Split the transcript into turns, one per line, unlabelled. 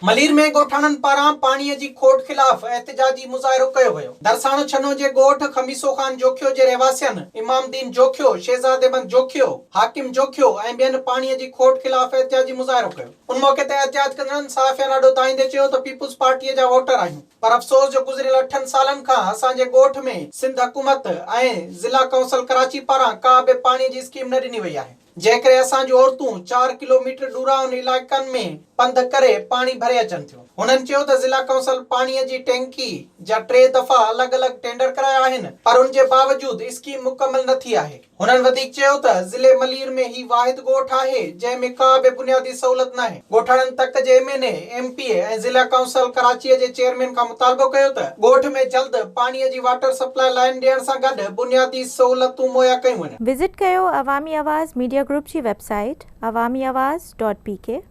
ملير ۾ ڳوٺاڻن پاران پاڻي جي کوٽ خلاف احتجاجي مظاهرو ڪيو ويو. درساڻو ڇنو جي ڳوٺ خميسو خان جوکيو جي رهواسين امام دين جوکيو، شهزاد احمد جوکيو، حاڪم جوکيو ۽ ٻين پاڻي جي کوٽ خلاف احتجاجي مظاهرو ڪيو. ان موقعي تي احتجاج ڪندڙن صحافين آڏو دانهيندي چيو ته پيپلز پارٽيء جا ووٽر آهيون پر افسوس جو گذريل اٺن سالن کان اسان جي ڳوٺ ۾ سنڌ حڪومت ۽ ضلع ڪائونسل ڪراچي پاران ڪا به پاڻي جي اسڪيم نه ڏني وئي آهي. جنهن ڪري اسان جون عورتون چار ڪلو ميٽر ڏورانهن علائقن ۾ پنڌ ڪري پاڻي ڀري اچن ٿيون. هنن چيو ته ضلع ڪائونسل پاڻي جي ٽينڪي جا ٽي دفعا الڳ الڳ ٽينڊر ڪرايا آهن پر ان جي باوجود اسڪيم مڪمل نه ٿي آهي. هنن وڌيڪ چيو ته ضلعي ملير ۾ هي واحد ڳوٺ آهي جنهن ۾ ڪا به بنيادي سهولت ناهي. ڳوٺاڻن تڪ جي M N A, M P A ۽ ضلع ڪائونسل ڪراچيء جي چيئرمين کان مطالبو ڪيو ته ڳوٺ ۾ جلد پاڻي جي واٽر سپلاء لائين ڏيڻ سان گڏ بنيادي سهولتون مهيا ڪيون وڃن.
وزٽ ڪيو عوامي آواز ميڊيا گروپ جي website Awami Awaz dot P K.